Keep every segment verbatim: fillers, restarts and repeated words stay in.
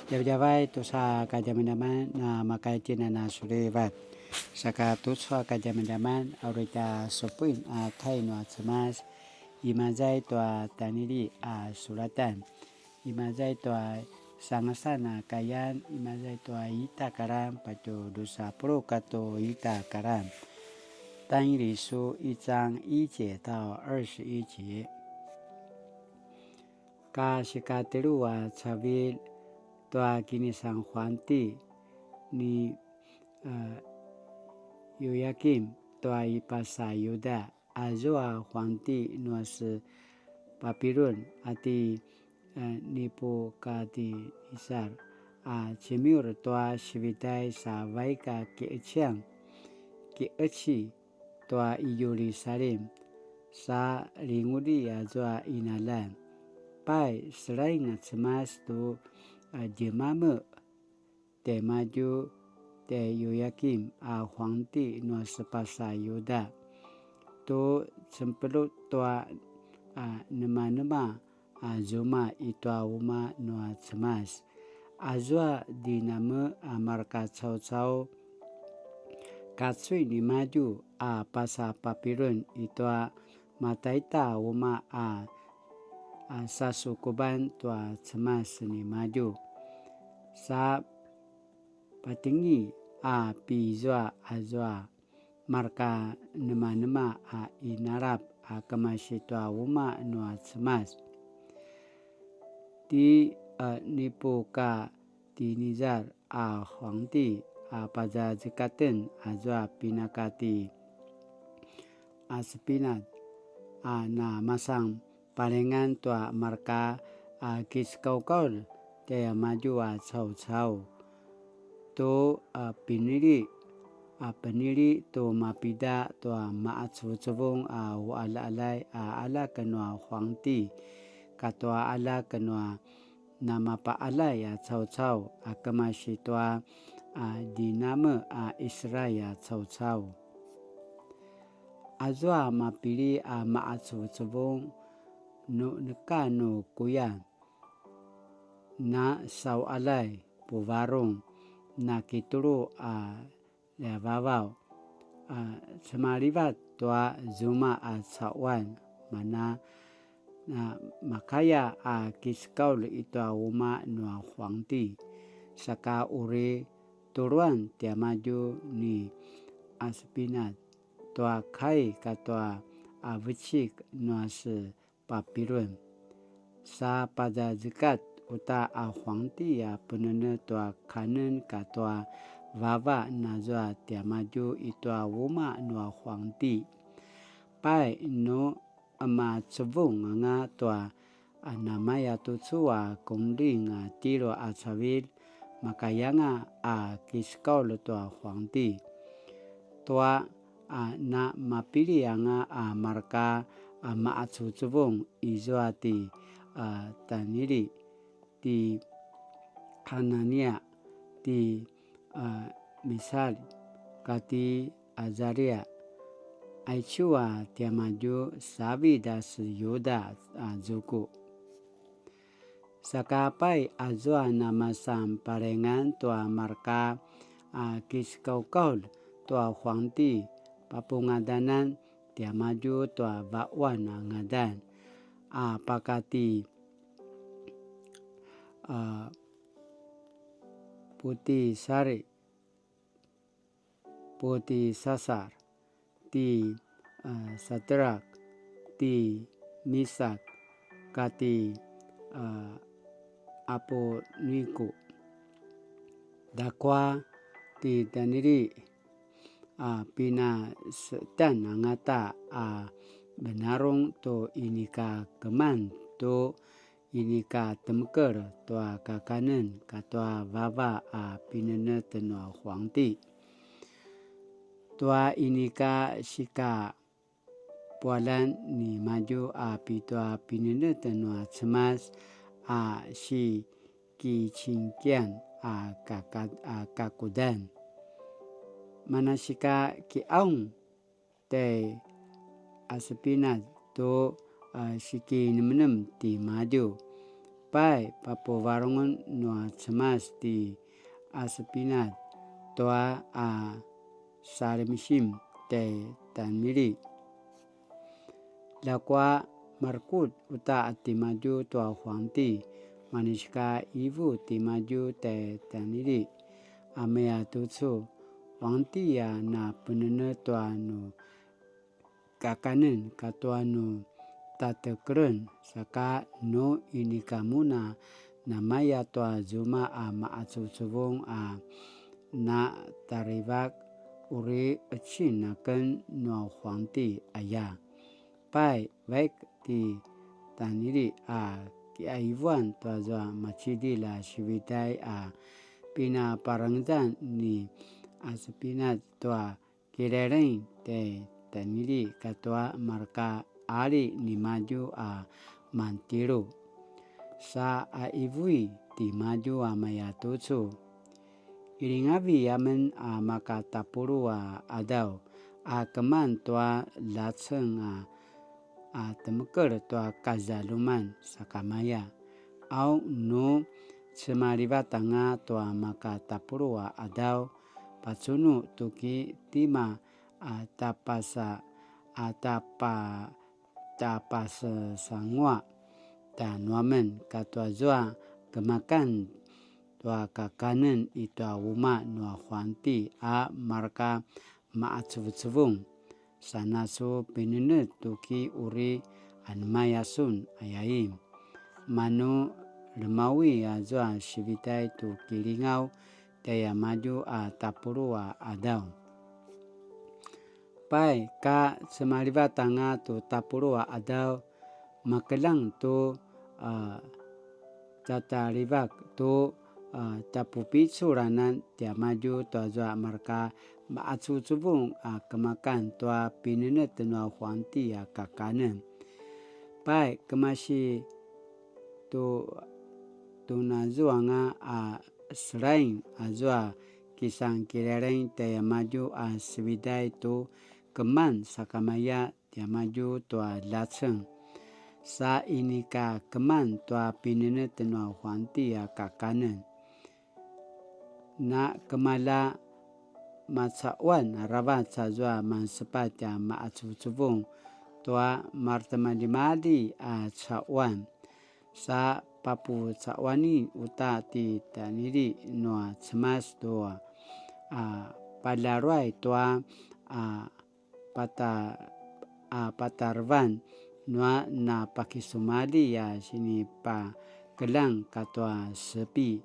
Djavadjavay tusa kadjamadjaman na makaitjinan a sulivat. Saka tucu a kadjamadjaman a uri tja supuin a kai nua Cemas, imaza i tua Tanili a sulatan, imaza i tua sangasan a kayan, imaza i tua ita karan patje dusa puluq katua ita karan. 但以理书一章一节到二十一节。 Ka sikatelu a cavilj tua kinisan huangti ni, a, Yuyakim tua i pasa Yuda, azua huangti nua se Papilun, a ti, a, Nipukadnisar, a cemiur tua sivitai sa vaik a kiqeciang, kiqeci tua i Yirusalim, sa linguli azua qinaljan. Pai, selaing a Cemas tu, a, djemameq tjaimadju tjai Yuyakim a huangti nua sepasa Yuda, tu cempelut tua, a, nemanema a zuma i tua umaq nua Cemas. Azua dinameq a mareka caucau, kacuy nimadju a pasa Papilun i tua mataita umaq a, a sasukuban tua Cemas nimadju. Sa patingi a pizua azua mareka nemanema a qinalap a kemasi tua umaq nua Cemas. Ti, a, Nipukadnizar a huangti a pazazekaten azua pinaka ti Aspinat, a namasan palingan tua mareka a kiskaukaul tjaimadju a caucau. Tu, a, pinili, a, pinili tu mapida tua maqacuvucuvung a uqaljaqaljay a aljak nua huangti, katua aljak nua namapaqaljay a caucau a kemasi tua, a, dinameq a Israil a caucau. Azua mapili a maqacuvucuvung nu neka nu kuya, na sauqaljay puvarung, na kitulu a ljavavaw, a, cemalivat tua zuma a caquan, mana, na makaya a kisekaul i tua umaq nua huangti, saka uri tuluan tiamadju ni Aspinat tua kai katua a vecik nua se Papilun. Sa pazazekat uta a huangti a penenetj tua kanen katua vava nazua tiamadju i tua umaq nua huangti. Pai nu emacevung anga tua a namaya tucu a kundring a tjelu a cavilj makayanga a kisekaul tua huangti. Tua a namapili anga a mareka a maqacuvucuvung izua ti, a, Tanili, ti Hanania, ti, a, Misal, kati Azaria. Aicu a tiamadju savid a se Yuda a zuku. Saka pai azua namasan palingan tua mareka a kiskaukaul tua huangti, papungadanan tiamadju tua vaquan a ngadan, a pakati, a, Putisari, Putisasar, ti, a, Sadrak, ti Misak, kati, a, Apuniku. Ljakua ti Tanili a pinasetan angata a venarung tu inika keman tu inika temekel tua kakanen katua vava a pinenetj nua huangti. Tua inika sika pualan nimadju a pitua pinenetj nua Cemas a sikicingkian a kaka-, a kakudan. Manasika kiqaung tjai Aspinat tu, a, sikinemnem timadju. Pai, papuvarungen nua Cemas ti Asepinat tua a salimsim tjai Tanili. Ljakua marekutj uta a timadju tua huangti, manisika ivu timadju tjai Tanili. A maya tucu, huangti a na penenetj tua nu kakanen katua nu tatekelen, saka nu inika mun a namaya tua zuma a maqacuvucuvung a na tarivak, uri qecin aken nua huangti aya. Pai, vaik ti Tanili a kiqaivuan tua zua macidilj a sividay a pinaparangezan ni Asepinat tua kilalaing tjai Tanili katua marka qali nimadju a mantjelu. Sa qivu timadju a maya tucu. Ilingavi amen a maka tapuluq a qadaw a keman tua ljaceng a, a temekel tua kazaluman sakamaya. Au nu cemalivat anga tua maka tapuluq a qadaw, pacunu tu ki tima a tapasa, a tapa, tapasesanguaq tjanuamen katua zua kemakan tua kakanen i tua umaq nua huangti a marka maqacuvucuvung. Sa na su pinenetj tu ki uri anemaya sun, ayain. Manu lemawi azua sividay tu kilingaw tjaiamadju a tapuluq a qadaw. Pai, ka cemalivat anga tu tapuluq a qadaw, makeljang tu, a, tjatalivak tu, a, tjapupiculanan tiamadju tua zua marka maqacuvucuvung a kemakan tua pinenetj nua huangti a kakanen. Pai, kemasi tu, tu nazuanga a selaing azua kisan kilalaing tjaiamadju a sividay tu keman sakamaya tiamadju tua ljaceng. Sa inika keman tua pinenetj nua huangti a kakanen. Na kemalja macaquan aravac azua mansepatj a maqacuvucuvung tua maretimaljimalji a caquan. Sa papucaquani uta ti Tanili nua Cemas tua, a, paljaruay tua, a, pata-, a, patarevan nua na pakisumalji a sinipakeljang katua sepi.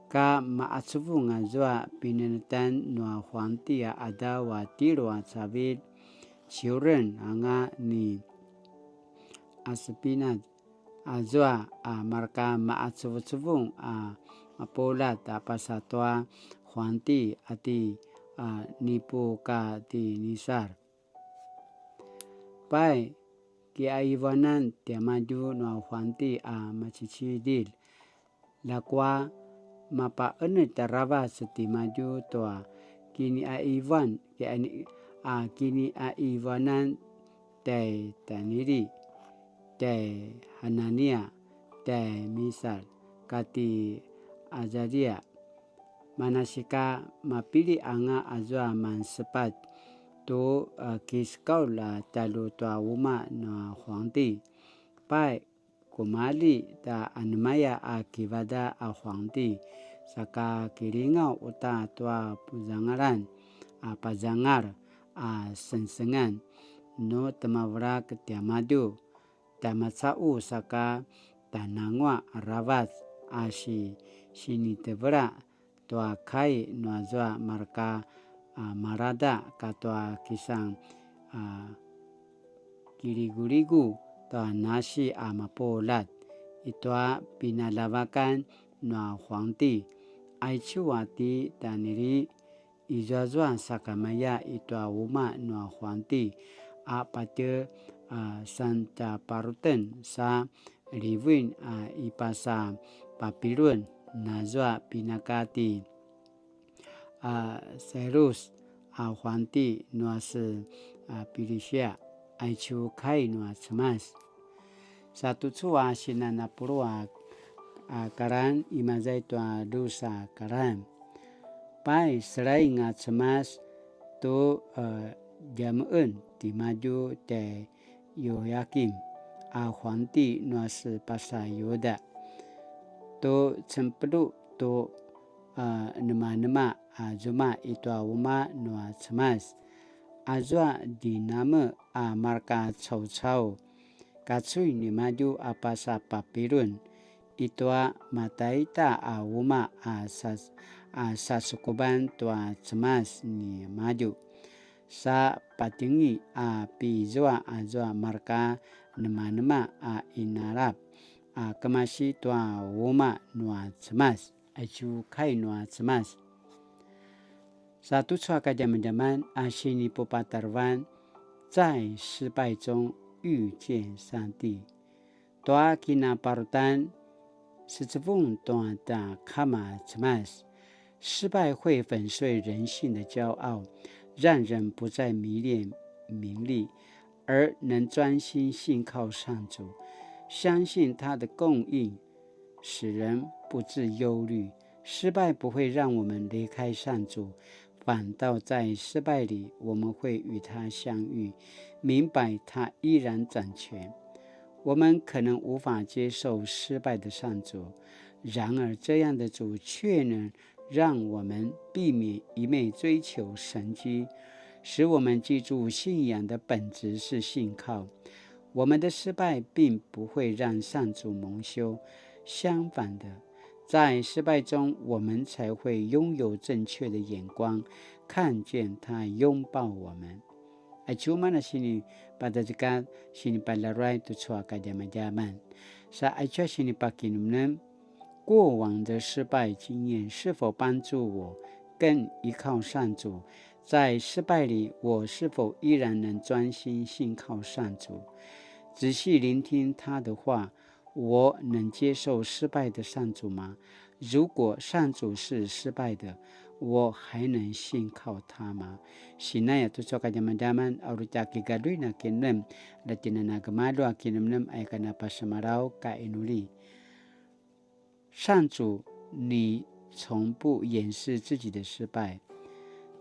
Ka maqacuvung azua pinenetjan nua huangti a qadaw a tjelu a cavilj, ciuren anga ni Asepinat azua a marka maqacuvucuvung a mapuljat a pasa tua huangti a ti, a, Nipukadnisar. Pai, kiqaivuanan tiamadju nua huangti a macicidilj. Ljakua mapaqenetj aravac timadju tua kiniqaivuan, kiani-, a, kiniqaivuanan tjai Tanili, tjai Hanania, tjai Misal, kati Azaria. Manasika mapili anga azua mansepatj tu, a, kisekaulj a tjalju tua umaq nua huangti. Pai, kumalji ta anemaya a kivadaq a huangti, saka kilingaw uta tua puzangalan a pazangal a sengsengan, nu temavelak tiamadju, tjamacaqu saka tjananguaq aravac a si-, sinitevela tua kai nuazua marka, a, malada katua kisan, a, kiliguligu tua nasi a mapuljat i tua pinaljavakan nua huangti. Aicu a ti Tanili, izuazua sakamaya i tua umaq nua huangti a patje, a, santjaparuten sa livuin a i pasa Papilun, nazua pinaka ti, a, Sairus a huangti nua se, a, Pilisia, aicu kai nua Cemas. Sa tucu a sinan a pulu a a karan, imaza i tua drusa karan. Pai, selaing a Cemas tu, e, djameqen timadju tjai Yoyakim a huangti nua sepasa Yuda, tu cempelu tu, e, nemanema a zuma i tua umaq nua Cemas. Azua dinameq a marka caucau, kacuy nimadju a pasa Papilun, i tua mataita a umaq a sas-, a sasukuban tua Cemas nimadju. Sa patingi a pizua azua marka nemanema a inalap a kemasi tua umaq nua Cemas. Aicu kai nua Cemas. Sa tucu a kadjamadjaman a sinipupatarevan, 在失败中遇见上帝. Tua kinaparutan, secevung tua tja Kama Cemas. 失败会粉碎人性的骄傲，让人不再迷恋名利，而能专心信靠上主，相信他的供应，使人不致忧虑。失败不会让我们离开上主，反倒在失败里，我们会与他相遇，明白他依然掌权。我们可能无法接受失败的上主，然而这样的主却能让我们避免一味追求神迹，使我们记住信仰的本质是信靠。我们的失败并不会让上主蒙羞，相反的，在失败中，我们才会拥有正确的眼光，看见他拥抱我们。Aicu mana sini padazekat, sini palaruay tucu a kadjamadjaman. Sa aicu a sini pakinemnem, 过往的失败经验是否帮助我更依靠上主？在失败里，我是否依然能专心信靠上主，仔细聆听他的话？我能接受失败的上主吗？如果上主是失败的，我还能信靠他吗？Sinaya tucu a kadjamadjaman, a uri tja kigaluin a kinemnem, la tjinana gemalju a kinemnem, aya kana pasemalaw ka inuli. 上主，你从不掩饰自己的失败，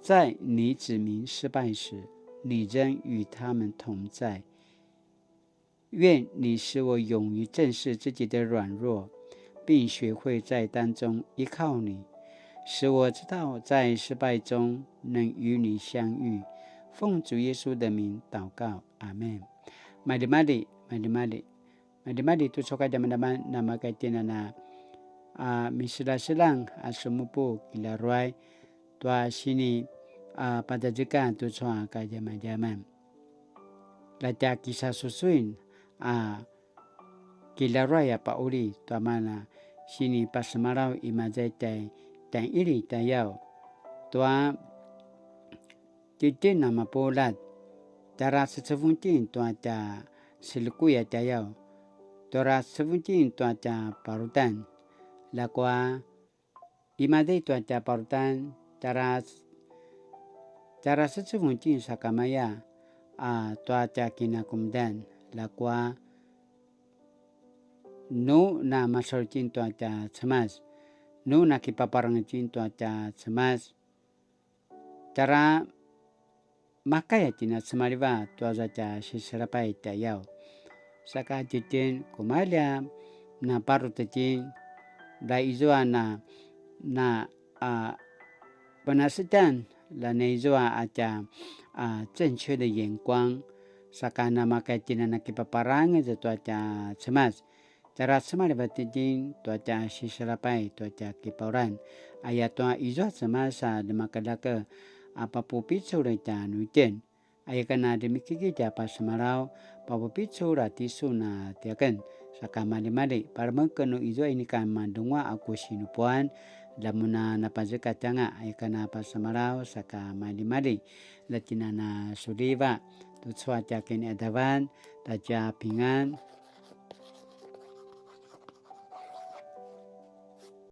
在你指明失败时，你仍与他们同在。愿你使我勇于正视自己的软弱，并学会在当中依靠你，使我知道在失败中能与你相遇。奉主耶稣的名祷告，阿们。Maljimalji, maljimalji. Maljimalji tucu a kadjamadjaman, namakaya itjen a, a, miseljaseljang a semupu kilaruay tua sini, a, pazazekatj tucu a kadjamadjaman. La tja kisasusuin a kilaruay a pauli tua mana sini pasemalaw imaza i tjai Tanili tjayaw. Tua titjen a mapuljat, tjara secevung itjen tua tja selekuya tjayaw, tjara secevung itjen tua tja parutan, ljakua imaza i tua tja parutan, tjara, tjara secevung itjen sakamaya a tua tja kinakemudan, ljakua nu na masalu itjen tua tja Cemas, nu na kipaparangez itjen tua tja Cemas, tjara makaya itjen a cemalivat tua za tja siselapay tjayaw. Saka titjen kumalja na parut itjen, la izua na, na, a, penasetjan, la na izua a tja, a, 正确的眼光, saka namakaya itjen a na kipaparangez tua tja Cemas. Tjara cemalivat itjen tua tja siselapay tua tja kipauran. Ayatua izua Cemas a ljemakelakel a papupicul tjanuitjen. Aya kana demikiki tja pasemalaw, papupicul a tisun a tiaken. Saka maljimalji, palemeken nu izua inika madungua a ku sinupuan, la mun a napazekatj anga, aya kana pasemalaw, saka maljimalji, la tjinana suliva, tucu a tja kiniadavan, ta tja pingan,